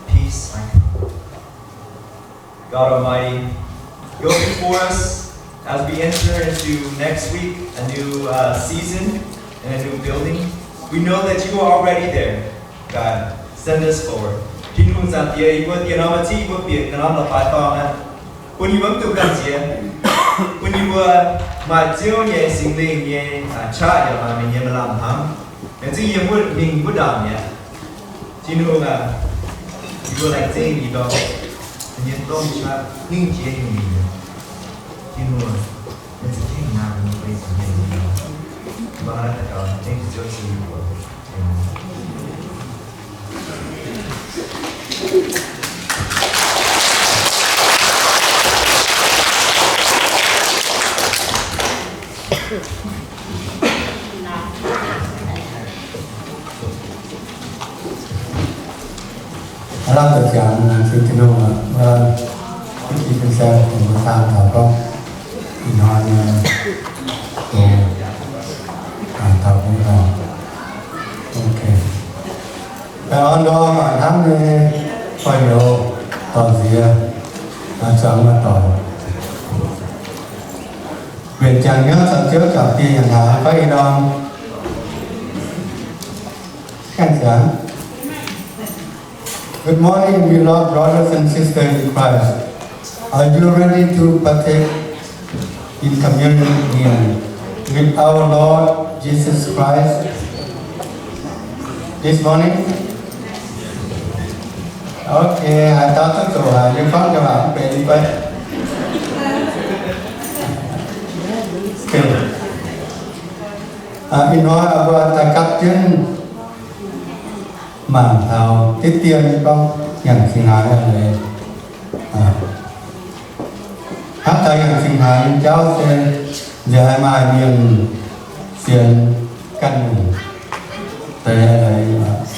Peace, I come. God Almighty, go before us as we enter into next week, a new, uh, season and a new building. We know that you are already there, God. Send us forward. Tin-Hungh Zaangc Diex, yie mbuo diex norm maaih ziex yie mbuo bieqc ga'norm la'baaix dorngh aqv. Bun yie mbuo mv duqv gamh nziex. Bun yie mbuo maaih Ziouv nyei Singx Lingh nyei qaqv yaac maaih meih nyei maaih lamh hnamv. Laengz zingh yie mbuo mingh wuov ndaangc mi'aqv. Tin-Hungh aac, yie mbuo laengz zingh ih ndorm meih nyei domh qaqv hingh jiex nyungc-nyungc. Tin-Hungh, meih za'gengh nangh yie mbuo nyei sienx nyei. Yie mbuo hnangv naaiv daux gaux, dengv Ziouv Yesu nyei mbuox. Aamen. Aav lamh deix ziangx, Tin-Hungh, mbuo duqv jiex fin-saeng dongh mbuo daan taux gorngv ih hnoi nyei, dongh taux nyei lorqc. Baengh orn ndorm hnamv nyei gorx-youz dorh nziex, zuangx maaih doic. Mbenc ziangx hnyouv caux Ziouv caux dieh nyanc hnaangx fai ih ndorm? Ganh ziangx. Good morning, beloved brothers and sisters in Christ. Are you ready to partake in communion with our Lord Jesus Christ this morning? Ok, haaix dauh duqv zoux haic, yie gorngv jauv-louc mv benx fai? Ih hnoi mbuo daaih gapv jienv mangc taux diqv dien gorngv nyanc singx hnaangx nyei leiz. Hnangv daaih nyanc singx hnaangx nyei jauv se nziex haiz maaih mienh sienx ganh nyungc deix leiz.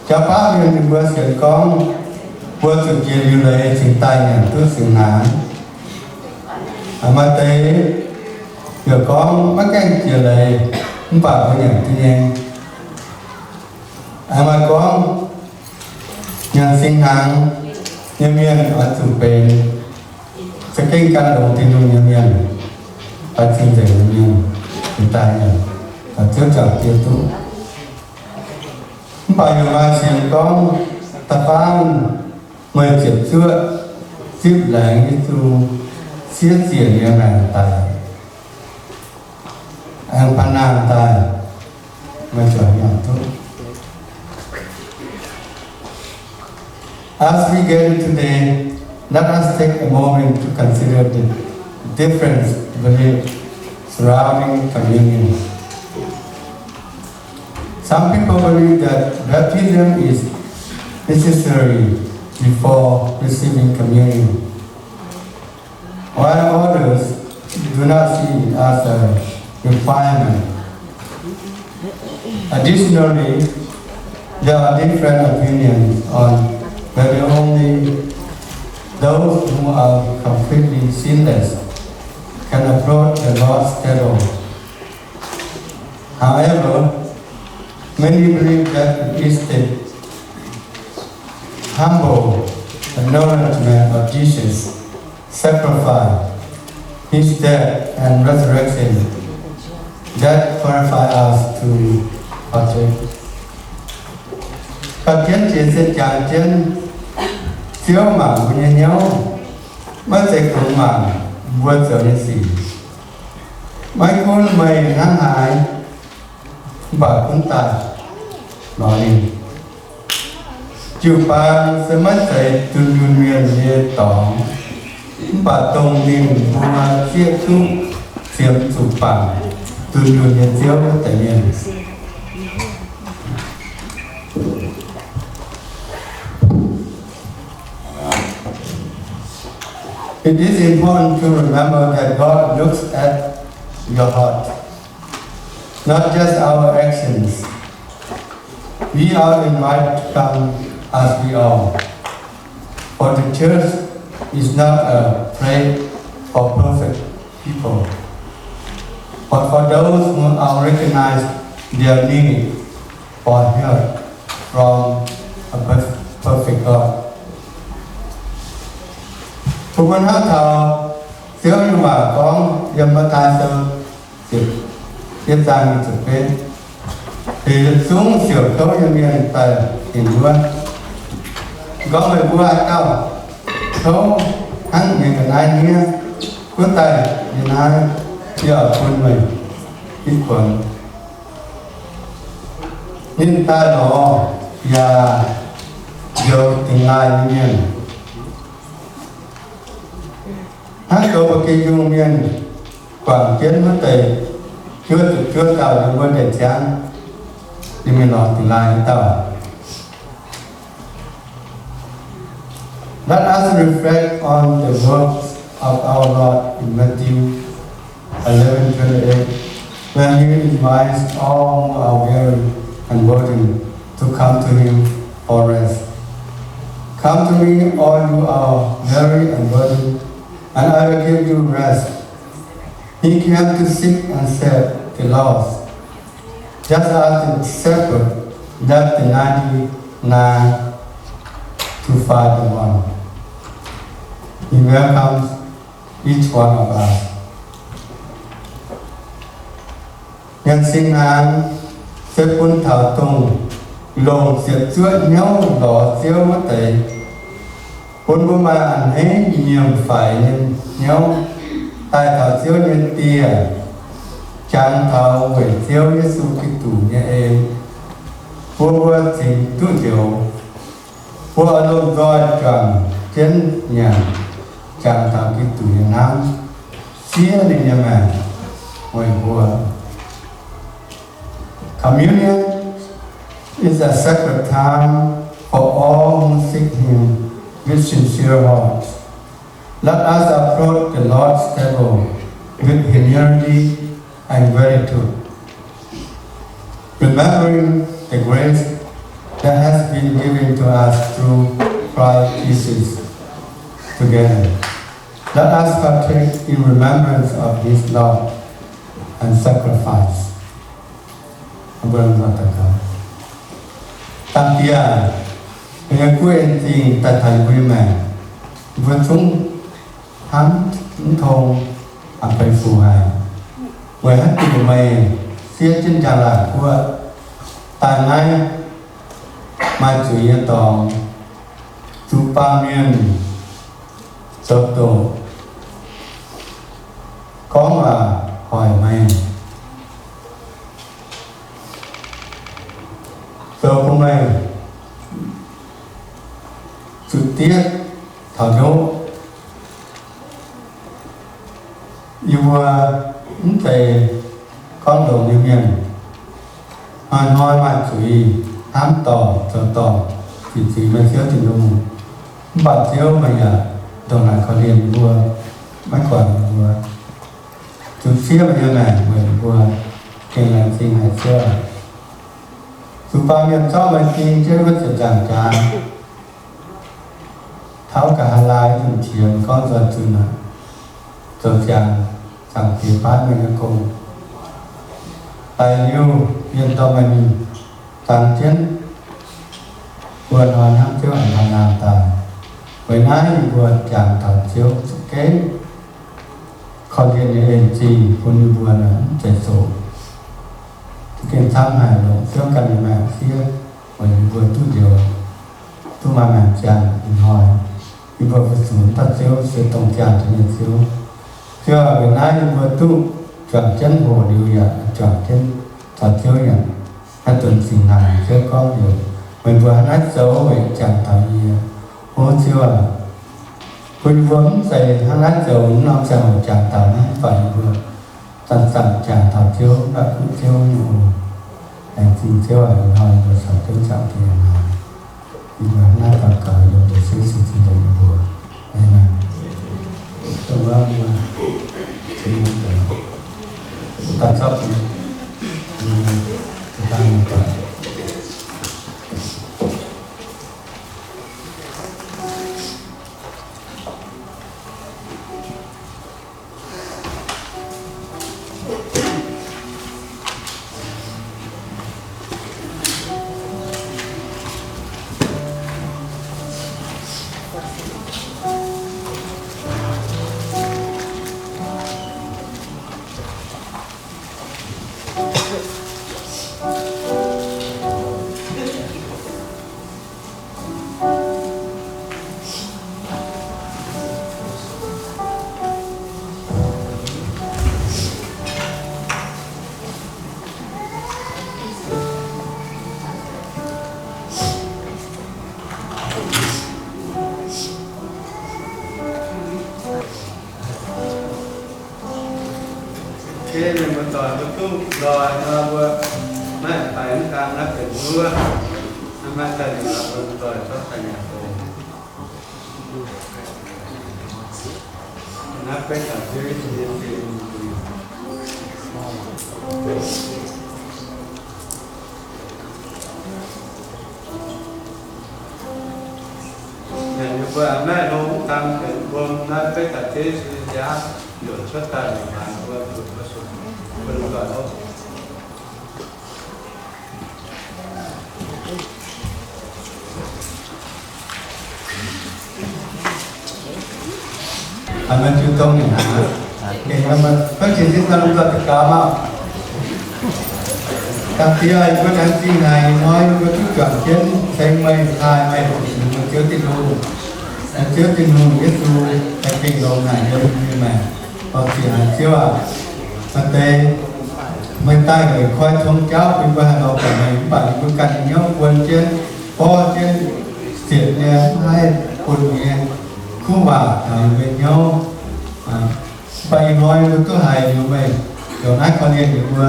Jauv baav mienh ninh mbuo sienx gorngv mbuo zuqc jiex liuz leiz cingx daaih nyanc duqv singx hnaangx. Maaih deix yaac gorngv maiv gaengh jiex leiz mv baac mbuo nyanc duqv nyei. Maaih gorngv nyanc singx hnaangx nyei mienh oix zuqc benx za'gengh gan longx Tin-Hungh nyei mienh, oix cing-nzengc nyei mienh, cingx daaih nyanc, caux Ziouv juangc dieh duqv. Mv baac yaac maaih sienx gorngv da'faanh meih ziepc zuoqv zipv laengz nyei zungh siev ziec nyei maengc daic, aengx panh naanh daaih, meih ziouc nyanc duqv. As we gather today, let us take a moment to consider the different beliefs surrounding communion. Some people believe that baptism is necessary before receiving communion, while others do not see it as a requirement. Additionally, there are different opinions on whether only those who are completely sinless can approach the Lord's table. However, many believe that it is the humble acknowledgement of Jesus' sacrifice, his death, and resurrection that qualify us to partake. Gapv jienv jiex se jangx jienv Ziouv mangc mbuo nyei hnyouv, maiv zeiz kungx mangc mbuo zoux nyei sic. Maiv gunv meih hnangv haaix, mv baac gunv daaih lorz ninh. Jiu-baang se maiv zeiz dunh yunh mienh nyei dorngx, mv baac dongh ninh mbuo zieqv duqv ziemx zuqc bangc dunh yunh nyei Ziouv wuov deix mienh. It is important to remember that God looks at your heart, not just our actions. We are invited to come as we are, for the church is not a place for perfect people, but for those who are recognize their need for help from a per-, perfect God. Mbuo hnamv taux Ziouv nyei waac gorngv yiem Matv^taai Sou ziepc yietv zaang nyic ziepc betv, deix yietc zungv siouc kouv nyei mienh daaih hinc wuov. Gorngv meih mbuo haaix dauh kouv hnangv nyei ga'naaiv hniev, gunv daaih yiem naaiv, yie oix bun meih hitv kuonx. Ninh daaih lorz yaac njoux dingx laaih nyei mienh. Hnangv goux ba'gi yungh mienh guangc jienv wuov deix juov ziepc juov dauh yiem wuov ndeic-ziangv, ninh mingh lorz dingx laaih wuov dauh. Let us reflect on the words of our Lord in Matthew eleven twenty-eight, when he invites all who are weary and burdened to come to him for rest. Come to me, all you are weary and burdened, and I will give you rest. He came to seek and save the lost. Just as the shepherd That's the ninety-nine to five one. He welcomes each one of us. Nyanc singx hnaangx se bun taux dongh longc ziepc zuoqv hnyouv lorz Ziouv wuov deix, bun mbuo maaih a'hneiv nyiemc faix nyei hnyouv daaih taux Ziouv nyei dieh, jangx taux weic Ziouv Yesu Giduc nyei en, bun mbuo cingx duqv njoux. Mbuo oix lomh nzoih juangc jienv nyanc, jangx taux Giduc nyei hnamv, siev ninh nyei maengc weic mbuo. Communion is a sacred time for all who seek Him with sincere hearts. Let us approach the Lord's table with humility and gratitude, remembering the grace that has been given to us through Christ Jesus. Together, let us partake in remembrance of His love and sacrifice. Dangh Diex, meih nyei guoqv en zingh daaih taux yie mbuo nyei maengc, yie mbuo zungv hnamv mv tong, a'feix fuc haic, weic haaix diuc meih siev jienv njang-laangc guoqv daaih naaiv, maaih zuiz nyei dorngx, zuqc baamh mienh zoux doqc, gorngv waac hoic meih, zoux bun meih zuqc diev taux ndoqv. Yie mbuo mv zeiz gorngv longx nyei mienh, hnoi-hnoi maaih zuiz, hnamv dorngc zoux dorngc, ziqc zuiz meih Ziouv Tin-Hungh. Mv baac Ziouv meih yaac ndongc naaic korv-lienh yie mbuo, maiv guangc yie mbuo. Zuqc siev meih nyei maengc weic yie mbuo. Gengh laengz zingh haic Ziouv aac. Zuqc baamh mienh zorqv meih ding jienv wuov ziepc nzaangc jaax, taux ga'haav laai nyungc qiex gorngv nzoih zunh aac, zoux ziangx, Zaangc Diex paaiv meih nyei gong daic liuz, mienh dorh meih mingh zangx jienv. Mbuo hnoi hnamv Ziouv aengx taux naamh daaih. Weic naaiv yie mbuo jangx taux Ziouv za'gengh korv-lienh nyei en zingh bun yie mbuo naaic mv zeiz zoqc. Za'gengh camv haic longc Ziouv ganh nyei maengc siev weic yie mbuo duqv njoux, duqv maaih maengc ziangh ih hnoi. Yie mbuo fu-sux dauh Ziouv se dongh ziangh jienv nyei Ziouv. Ziouv aac, weic naaiv yie mbuo duqv juangc jienv hoqc liuz yaac juangc jienv caux Ziouv nyanc, haih donx singx hnaangx. Ziouv gorngv heuc meih mbuo hnangv naaiv zoux weic jangx taux yie. O Ziouv aac, bun yie mbuo mv zeiz hnangv naaiv zoux, mv norm ziangh hoc jangx taux naaiv, mv baac yie mbuo zanc-zanc jangx taux Ziouv, mv baac duqv Ziouv nyei oc. Laengz zingh Ziouv aac, ih hnoi yie mbuo caux Ziouv caux Diex hnoi, yie mbuo hnangv naaiv daux gaux yiem Yesu Giduc nyei mbuox. Aamen. Dongh wuov mbuo, daaih zorqv, daaih Mbuo doic mbuo duqv lorz nor mbuo maiv faix mv daan naaiv benx wuov, maiv daaih liuz mbuo doic zorqv daaih nyanc oc. Naaiv beiv taux Ziouv Yesu nyei zingh. Mbuo maiv longc dang benx wuom naaiv beiv taux Ziouv Yesu nyei nziaamv, yuoqc cuotv daaih longc haaix mbuo zuqc mbuo sung bun doic oc. Meih jiu dongh ninh aqv. Gengh nor, maiv cin zinh daaih lungh gauh daux gaux maah. Dangh diex, yie mbuo laengz zingh haic ih hnoi yie mbuo duqv juangc jienv ceng meih, taaih meih, fu-sux meih Ziouv Tin-Hungh. Ziouv Tin-Hungh Yesu, haih gengh longx haic nyei, yie mbuo maengc. Oix ziqc haic Ziouv aac, maaih deix meih daaih weic koi tong jauv bun yie mbuo haih lorz buatc meih, mv baac yie mbuo ganh nyei hnyouv buon jienv, borv jienv, sietc nyei, maiv haih bun nyei kuv waac taux yie mbuo hnyouv. Mv baac ih hnoi yie mbuo duqv haiz liuz meih zoux naaiv korv-lienh yie mbuo,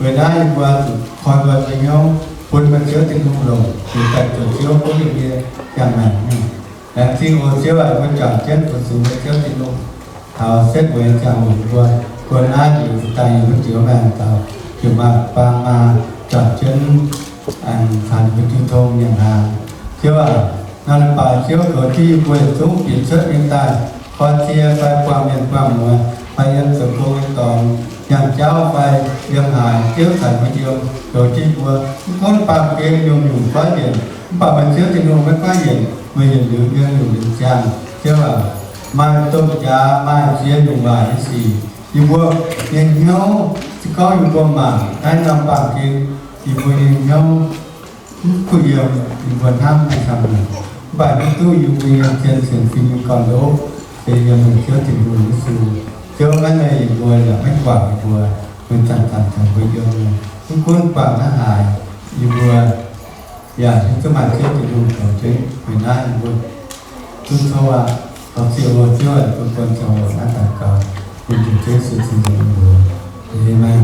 weic naaiv yie mbuo zuqc koi mbuo nyei hnyouv bun meih Ziouv Tin-Hungh longc, liuz daaih zoux Ziouv gunv yie mbuo ziangh maengc. Laengz zingh oc Ziouv aac, yie mbuo juangc jienv fu-sux meih Ziouv Tin-Hungh taux setv mueiz ziangh hoc yie mbuo, guon naaiv liuz daaih yie mbuo joux maengc daux, ziouc maaih baamh maa juangc jienv aengx caux yie mbuo jiu tong nyanc hnaangx. Ziouv aac, naaiv leiz-baaix Ziouv goux jienv yie mbuo yietc zungv bieqc cuotv mingh daaih, koi cie fai buangh mienh buangh muoz fai yiem zoux gong nyei dorngx, yangh jauv fai yiem haaix, Ziouv caux mbuo yiem, goux jienv yie mbuo. Mv gunv baamh gen nyungc-nyungc goiv yienc, mv baac meih Ziouv Tin-Hungh maiv goiv yienc, meih yietc liuz yiem, yietc liuz ziangh. Ziouv aac, maaih domh jaax, maaih ziex nyungc waaic nyei sic, yie mbuo nyei hnyouv se gorngv yie mbuo mangc naaiv norm baamh gen, yie mbuo nyei hnyouv mv kuh yiem, yie mbuo hnamv maiv camv nyungc. Mv baac mv duqv yie mbuo nyei zien sienx fim nyei gorn-ndoqv se yiem meih Ziouv Tin-Hungh Yesu. Ziouv maiv leih yie mbuo yaac maiv guangc yie mbuo, meih zanc-zanc caux mbuo yiem. Mv gunv guangc hnangv haaix, yie mbuo yaac hiuv duqv maaih Ziouv Tin-Hungh zoux jienv. Weic naaiv yie mbuo duqv tov aqv. Tov Ziouv, Ziouv bun buonc zoux naaiv daux gaux, bun Ziouv Yesu Tin-Hungh mbuox. Aamen.